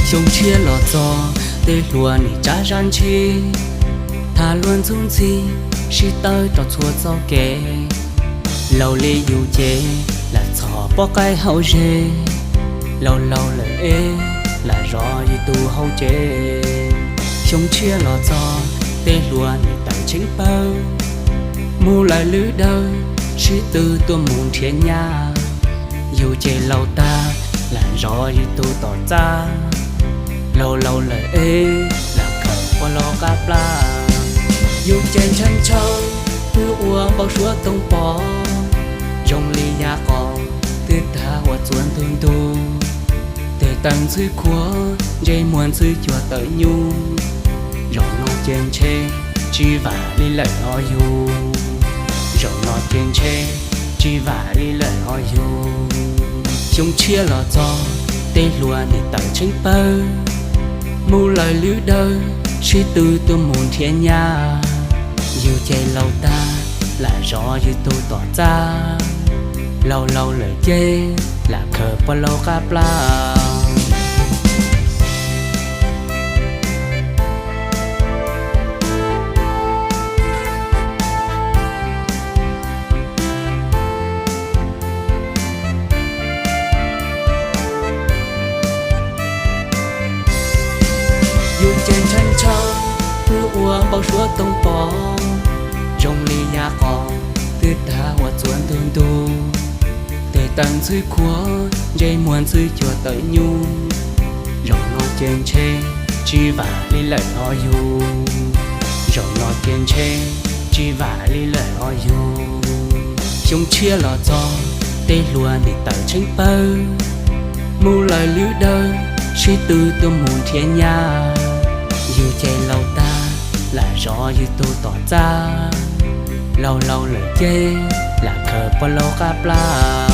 Xyoo tshiab los txog, tej hluas nim tsav zab ntshis, tham luag ntxhub ntxhi, sib tawb rau txhua txoj kev. Laus li yus ces lam txhom pob qaib hauv zes, laus laus lawm es lam zov yus tus hauv tsev. Xyoo tshiab los txog, tej hluas nim tawm tsheeb pawg, mus lawm lwb dawg, sib tw tuaj mus nrhiav nyab. Yus ces laus tag, lam zov yus tus tom txaj, laus laus lawm es lam khaws poj laug qab plab. Yus ces ntshaw ntshaw, twb ua npau suav toog pom, zoo li yav qos twb tag ua txuas ntug ntug. Tes taw ntxhwb khuav, ntsej muag ntxhwb cuag tawm nyuj, zaum no ces ntshe tsis vam li lawm os yus, zaum no ces ntshe tsis vam li lawm os yus. Xyoo tshiab los txog, tej hluas nim tawm tsheeb pawg, mus lawm lwb dawg, sib tw tuaj mus nrhiav nyab. Yus ces laus tag, lam zov yus tus tom txaj, laus laus lawm ces lam khaws poj laug qab plab. Yus ces ntshaw ntshaw, twb ua npau suav toog pom, zoo li yav qos twb tag ua txuas ntug ntug. Tes taw ntxhwb khuav, ntsej muag ntxhwb cuag tawm nyuj, zaum no ces ntshe tsis vam li lawm os yus, zaum no ces ntshe tsis vam li lawm os yus. Xyoo tshiab los txog, tej hluas nim tawm tsheeb pawg, mus lawm lwb dawg, sib tw tuaj mus nrhiav nyab. Yus ces laus tag, lam zov yus tus tom txaj, laus laus lawm ces lam khaws poj laug qab plab.